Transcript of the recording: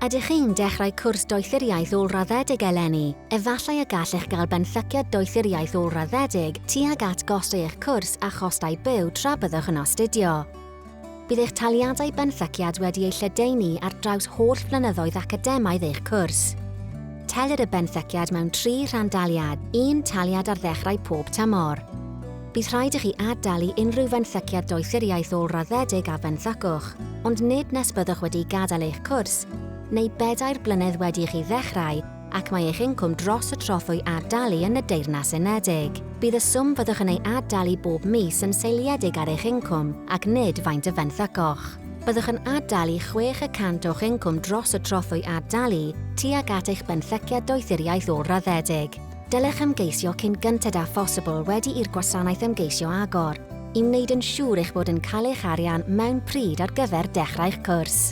Ydych chi'n dechrau cwrs doethuriaeth ôl-raddedig eleni? Efallai y gallech gael benthyciad doethuriaeth ôl-raddedig tuag at gostau eich cwrs a chostau byw tra byddwch yn astudio. Bydd eich taliadau benthyciad wedi eu lledaenu ar draws holl flynyddoedd academaidd eich cwrs. Telir y benthyciad mewn tri rhandaliad, un taliad ar ddechrau pob tymor. Bydd rhaid i chi ad-dalu unrhyw fenthyciad doethuriaeth ôl-raddedig a fenthycwch, ond nid nes byddwch wedi gadael eich cwrs, neu bedair blynedd wedi i chi ddechrau ac mae eich incwm dros y trothwy ad-dalu yn y Deyrnas Unedig. Bydd y swm fyddwch yn ei ad-dalu bob mis yn seiliedig ar eich incwm ac nid faint y fenthycoch. Byddwch yn ad-dalu 6 y cant o'ch incwm dros y trothwy ad-dalu tuag at eich benthyciad doethuriaeth ôl-raddedig. Dylech ymgeisio cyn gynted â phosibl wedi i'r gwasanaeth ymgeisio agor, i wneud yn siŵr eich bod yn cael eich arian mewn pryd ar gyfer dechrau'ch cwrs.